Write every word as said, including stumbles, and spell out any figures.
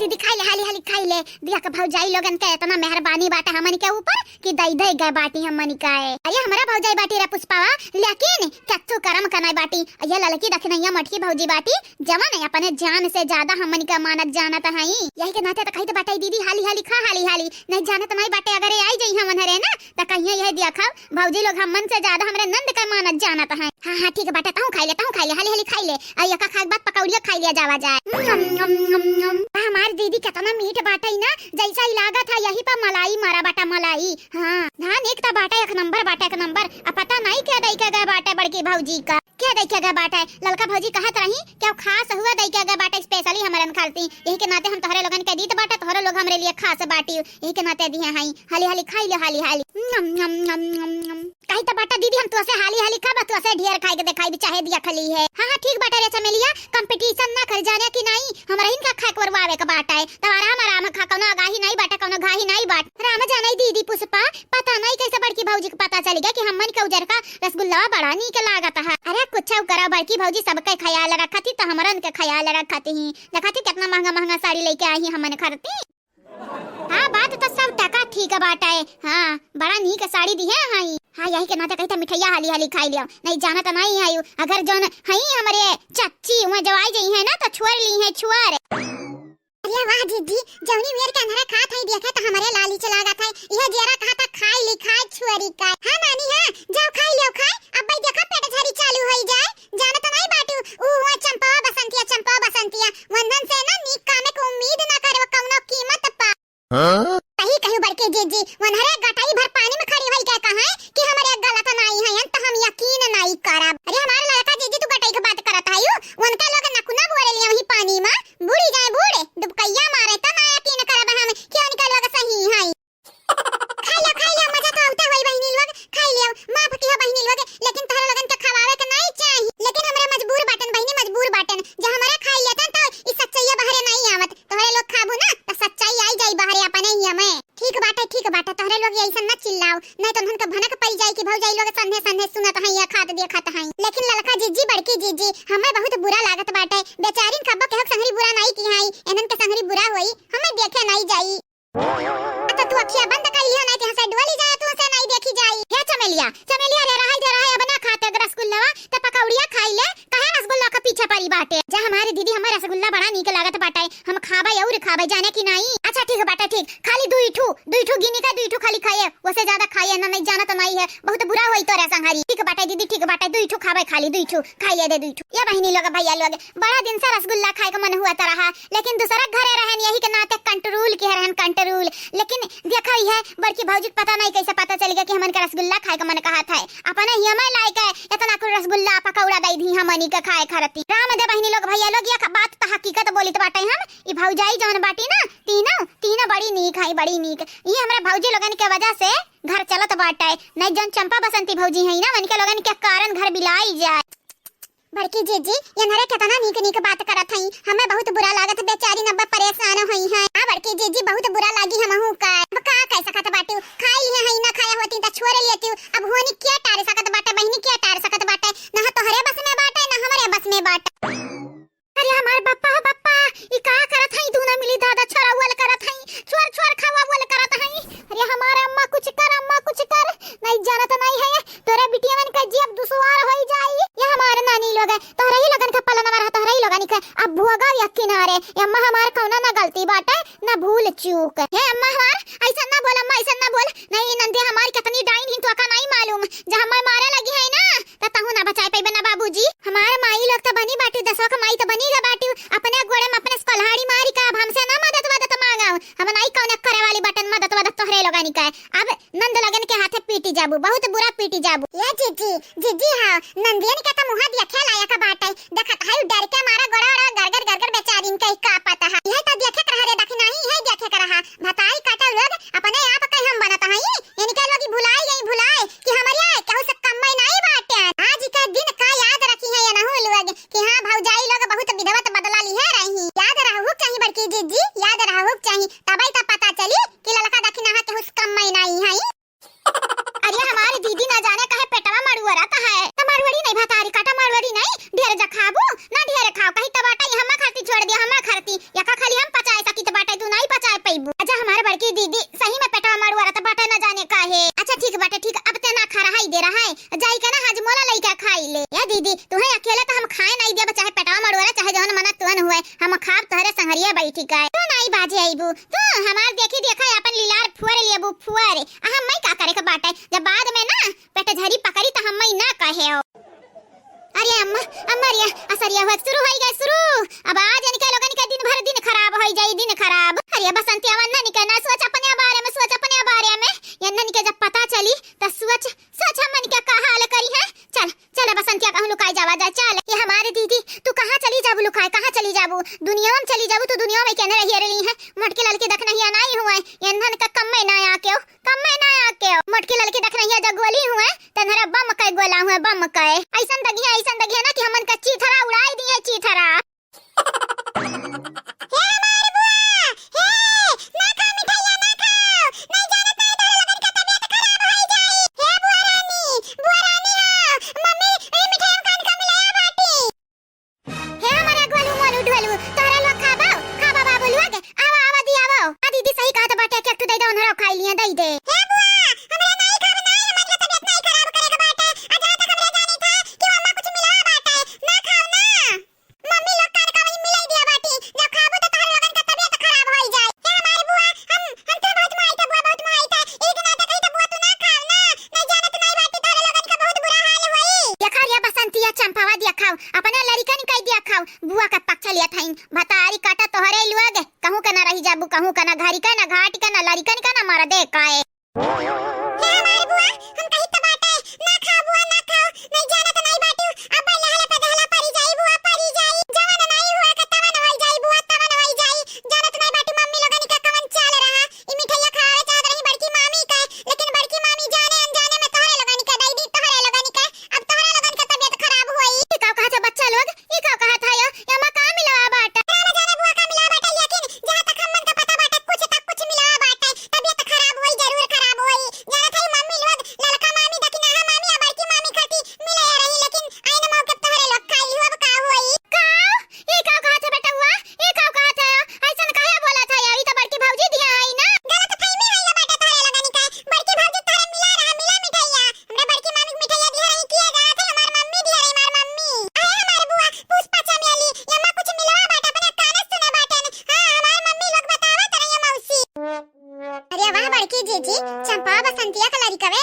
दीदी खाइ ले, हाली हाली खाइ ले। देखा भौजाई लोगन के एतना मेहरबानी बाटे हमन के ऊपर कि दइ दइ गए बाटी हमन का। अरे हमरा भौजाई बाटी रे पुष्पावा, लेकिन कत्थू करम क नाई बाटी। ये ललकी दखिनैया मटकी भौजी बाटी, जवन अपने जान से ज्यादा हमन का मानत जानत हई। यही के नाते त कहित बाटे दीदी हाली हाली खा, हाली हाली। नहीं जानत नाई बाटे, अगर आई जइहैं उन्हरे ना, त कहिहैं यह देखा भौजी लोग हमन से ज्यादा हमरे नंद का मानत जानत हैं। हाँ, हाँ, ठीक बाटे, तहूँ खाइ ले, तहूँ खाइ ले, हाली हाली खाइ ले। आ एका खाए के बाद पकौड़िया खाइ लिया जावा जाए। नम, नम, नम, नम। आ हमार दीदी केतना मीठ बाटे ना, जैसा ही लागत है यही पर मलाई मारा बाटा, मलाई। हाँ, धान एक त बाटे, एक नंबर बाटे, एक नंबर। अब पता नहीं के दइ के गए बाटे बड़की भौजी का, के दइ के गए बाटे। ललका भौजी कहत रही कि अब खास हुआ दइ के गए बाटे specially हमरन खातिर। यही के नाते हम तोहरे लोगन के दीत बाटे, तोहरे लोग हमरे लिए खास बाटी। यही के नाते दिहे हई। हाली हाली खाइ ले, हाली हाली। नम, नम, नम, नम, नम। कही त बाटा दीदी, हम तोसे हाली हाली खाब, तोसे ढेर खाइ के देखाइब, चाहे देख ली है। हाँ, हाँ, ठीक बाटा रे चमेलिया, competition ना कर, जाने कि नाई, हमरा हिन का खाए के बरवावे के बाटा है। तब आराम आराम खा, कौनो आगाही नाई बाटा, कौनो घाही नाई बाट। राम जाने दीदी पुष्पा, पता नाई कैसे बड़की भौजी के पता चल गया कि हमन के उजर का रसगुल्ला बड़ा नीक लागत है। अरे कुछ करा बड़की भौजी, सबके ख्याल रखती त हमरन के ख्याल रखती ही। देखती केतना महंगा महंगा साड़ी लइके आई ही हमन खरती। हाँ, बात त सब टका ठीक बाटे। हाँ, बड़ा नीक साड़ी दिहे हई। हाँ, यही के नाते कहित मिठैया हाली हाली खाइ लियो। नहीं जानत नाई हई, अगर जौन हई हमरे चच्ची, वहाँ जवाई जइहैं ना, त छुअर लिहैं, छुअर। अरे वाह जीजी, जौनी मेर के अन्हरा खात हई, देखे त हमरे लालिच लागत है। इहे जियरा कहत है खाइ ली, खाइ छुअरी का। हाँ नानी, हाँ, जाओ खाइ लियो, खाइ। अब भाई देखा पेट झरी चालू होइ जाए। जानत नाई बाटू, ऊ हुआ चंपवा बसंतिया, चंपवा बसंतिया, वंदन से ना नीक कामे के उम्मीद ना करे कौनो कीमत पा। हाँ? सही कहू बड़की जीजी, वनहरे गटाई भर पानी में खड़ी होई के कहे कि हमरे गलत नाई है, त हम यकीन नाई करब। अरे हमारे लड़का जीजी, तू गटाई के बात करत है यू, उनका लोग नकुना बोरे लिए वही पानी में, बूड़ी जाए बूड़े, डुबकैया मारे, त ना यकीन करब हम कि उनका लोग सही है। खाइ लियो, खाइ लियो, मजा तो आवते होई बहिनी लोग, खाइ लियो, माफ किहो बहिनी लोग, लेकिन तोहरे लोगन के खवावे के नाई चाही। लेकिन हमरे मजबूर बाटन बहिनी, मजबूर बाटन, जे हमरे खाइ लेतन त ई सच्चाइया बहरे नाई आवत। तोहरे लोग खाबू ना त सच्चाई आई जाई बहरे अपने ही हमें। ठीक बाटे, ठीक बाटे, तोहरे लोग ऐसन ना चिल्लाओ, नहीं तो उनहन के भनक पड़ जाई कि भौजाई लोग सन्हे सन्हे सुनत हैं या खात देखत हैं। लेकिन ललका जीजी, बड़की जीजी, हमें बहुत बुरा लागत बाटे, बेचारिन कब्बो केहू के संगरी बुरा नाई की हैं, इन्हन के संगरी बुरा होई, हमें देखे नाई जाई। आ त तू अखिया बंद कर लियो, नाई त यहाँ से डोली जाए, तू से नाई देखी जाई। हे चमेलिया, चमेलिया रे, रहै दे, रहै, अब ना खाते रसगुल्लवा, त पकौड़िया खाइ ले, काहे रसगुल्ला के पीछे पड़ी बाटे? जा हमारे दीदी, हमें रसगुल्ला बड़ा नीक लागत बाटे, हम खाबै और खाबै, जाने कि नाई। अच्छा ठीक बाटे, ठीक, खाली दुई ठू, दुई ठू गिनी का दुई ठू खाली खाए, वसे ज्यादा खाए ना, नाई जानत नाई है, बहुत बुरा होई तोरे संगरी। ठीक बाटे दीदी, ठीक बाटे, दुई ठू खाबै खाली, दुई ठू खाइ ले दे, दुई ठू। ये बहिनी लोग, भैया लोग, बड़ा दिन से रसगुल्ला खाए के मन हुआ त रहा, लेकिन दूसरा घरे रहन, यही के नाते control किहे रहन, control। लेकिन देखा ही है, बड़की भौजी के पता नहीं कैसे पता चल गया कि हमन के रसगुल्ला खाए के मन कहत है। अपने ही हमें लाए के इतना कुल रसगुल्ला पकौड़ा दे दी हमनी के खाए खरती। राम दे बहिनी लोग, भैया लोग, ये बात त हकीकत बोलित बाटे हम। ई भौजाई जौन बाटी ना, तीनों, तीनों बड़ी नीक है, बड़ी नीक। ये हमरा भौजी लोगन के वजह से घर चलत बाटे, नहीं जौन चंपा बसंती भौजी है ना, उनके लोगन के कारण घर बिलाई जाए। बड़की जीजी, ये नरे केतना नीक नीक बात करत हई, हमें बहुत बुरा लागत, बेचारी नब्बे परेशान होई हैं। आ बड़की जीजी, बहुत बुरा लागी हमहू का। अब का कह सकत बाटू, खाई लिए हई, ना खाया होती त छोड़ लेती। अब होनी क्या टार सकत बाटे, बहिनी क्या टार सकत बाटे, ना तोहरे बस में बाटे, ना हमरे बस में बाटे। अरे हमार बप्पा हो बप्पा, ई का करत हई, दूना मिली दादा छोरा वाल करत हई, छोर छोर खावा वाल करत हई। अरे हमार अम्मा कुछ कर, अम्मा कुछ कर, नहीं जानत नहीं है, तोरे बिटियवन का जियब दुश्वार होई जाई। ये हमार नानी लोग है, तोहरे ही लोगन का पलनवा रहा, तोहरे ही लोगन के अब भोगा या किनारे। ये अम्मा हमार कौना ना गलती बाटे, ना भूल चूक। हे अम्मा हमार, ऐसा ना बोल अम्मा, ऐसा ना बोल। नहीं नंदे हमार कितनी डाइन ही तो का नहीं मालूम, जब हमार मारे लगी है ना, त तहू ना बचाए पइबे ना बाबूजी। हमार माई लोग त बनी बाटी, दसवा का माई त बनी गा बाटी, अपने गोड़े में अपने से कुल्हाड़ी मारी का, अब हमसे ना मदद वदद मांगा, हम नाई कौन करे वाली बटन मदद वदद तोहरे लोगनी का। अब नंद लगन के हाथे पीटी जाबू, बहुत बुरा पीटी जाबू। ये जीजी, जीजी हाँ, नंदियन के त मुहा देखे लायक बाटे। देखत है डर के मारा गोड़ा ओड़ा गरगर गरगर बेचारिन के का पता है। यह त देखे के रहा रे दखिनाही, यह देखे के रहा। भताई काटल लोग अपने आप के हम बनत हई। इनके लोग भुलाई गई भुलाई कि हमरिया केहू से कम्मे नाई बाटे। आज के दिन का याद रखी है ये नहू लोग कि हाँ भौजाई लोग बहुत विधवत बदला लिहे रही। याद रहू चाही बड़की जीजी, याद रहू चाही। तबई त पता चली कि ललका दखिनाहा केहू से कम्मे नाई है। अरे हमारे दीदी ना जाने काहे पेटवा मड़ुआ रहता है। त मड़ुअरी नहीं भतारी काटा मड़ुअरी नहीं, ढेर जा खाबू ना ढेर खाओ, कहीं तबाटा ही हम्मा खरती छोड़ दिया, हम्मा खरती यका खाली हम पचाए सकित हम खाब तोहरे संगरिया बैठी का। तू नाई बाजे अइबू, तू हमार देखी देखा अपन लिलार फुअर लेबू फुअर। आ हम्मई का करे के बाटे, जब बाद में ना पेट झरी पकड़ी त हम्मई ना कहेउ। अरे अम्मा, अम्मा रे, असरिया हुआ शुरू होइ गए शुरू। अब आज इनके लोगन के दिन भर दिन खराब होइ जाई, दिन खराब। अरे बसंती अवन ना निके ना सोच अपने बारे में, सोच अपने बारे में। ये नन के जब पता चली त सोच, सोच हमन के का हाल करी है। चल, चल बसंतिया कहूँ लुकाई जावा जाए, चल। ये हमारे दीदी, तू कहाँ चली जाबू लुकाए, कहाँ चली जाबू? दुनिया में चली जाबू, तू दुनिया में केने रहिए रही है। मोटकी ललकी देख नहीं आनाई हुए, ये नन का कम्मे ना आके हो, कम्मे ना आके हो। मोटकी ललकी देख नहीं जगोली हुए, तन्हरा बम कई गोला हुए, बम कई। ऐसन दगिया, ऐसन दगिया ना कि हमन का चीथरा उड़ाई दी है, चीथरा। हे हमार बुआ, हे, ना खाओ मिठाइया, ना खाओ। नहीं जानत नहीं तोहरे लोगन का तबीयत खराब होइ जाई। हे बुआ रानी, बुआ रानी हो, मम्मी, ए मिठाई में कान का मिलाया बाटी। हे हमार अगवलू मोलू ढोलू, तोहरा लोग खाबो, खाबो बाबू लोग, आवा, आवा दी, आवा। आ दीदी सही कहत बाटे, एक, एक ठू दे दे, उन्हरा खाई लिए, दे दे। हे बुआ, हमरा नहीं खाब, नहीं, हमार तबीयत नहीं खराब करे के बाटे। आ जहाँ तक हमरा जानी था कि मम्मा कुछ मिलावा बाटे, ना खाओ ना। मम्मी लोग कान का वही मिलाई दिया बाटी, जब खाबू तो तोहरे लोगन का तबीयत खराब होइ जाए। हे हमार बुआ, हम, हम तो बहुत माई था बुआ, बहुत माई था। ई दिन आते कही तो बुआ तू ना खाओ ना, नहीं जानत नहीं बाटी तोहरे लोगन का बहुत बुरा हाल होई। देखा रे बसंतिया चंपावा दिया खाओ, अपने लड़िकन कई दिया खाओ, बुआ का पक्ष लिया थाइन। भतारी काटा तोहरे लोग, कहूँ का ना रही जाबू, कहूँ का ना घरी का ना घाट का ना लड़िकन का ना मरदे का ए। हे हमार बुआ, हम कही त बाटे, ना खाओ बुआ, ना खाओ, नहीं जानत नहीं बाटू, अब लहला पे दहला परी जाई बुआ, परी जाई, जवन नहीं हुआ के तवन होई जाई बुआ, तवन होई जाई, जानत नहीं बाटू मम्मी लोगन का कवन चाल रहा, ई मिठाइया खावे चाहत रही बड़की मामी का, लेकिन बड़की मामी जाने अनजाने में तोहरे लोगन का दई दी, तोहरे लोगन का, अब तोहरे लोगन का तबीयत खराब होई। ई का कहत है बच्चा लोग, ई का कहत है यो, एमा का मिलावा बाटे? ना जाने बुआ का मिलावा बाटे, लेकिन जहाँ तक हमन का पता बाटे, कुछ तक कुछ मिलावा बाटे। तबीयत खराब होई, जरूर खराब होई। जानत हई मम्मी लोग, ललका मामी, दखिनहा मामी आ बड़की मामी खाती मिले रही, लेकिन आइन मौके तोहरे लोग खाई हो, अब का होई? का? ई का कहत है बेटवा? ई का कहत है? ऐसन काहे बोलत है? अभी तो बड़की भौजी दिया आई ना। गलत फहमी होई ना बाटे तोहरे लोगन का। बड़की भौजी तोहरे मिला रहा, मिला मिठाइया। हमरा बड़की मामी के मिठाइया दिहे रही, किया जात है, हमार मम्मी दिहे रही, हमार मम्मी। अरे हमार बुआ, पुष्पा चमेली, यम्मा कुछ मिलवा बाटे, अपने काने सुने बाटे न। हाँ, हमार मम्मी लोग बतावत रही मौसी। अरे वाह बड़की जीजी, चंपा बसंतिया का लड़िकवे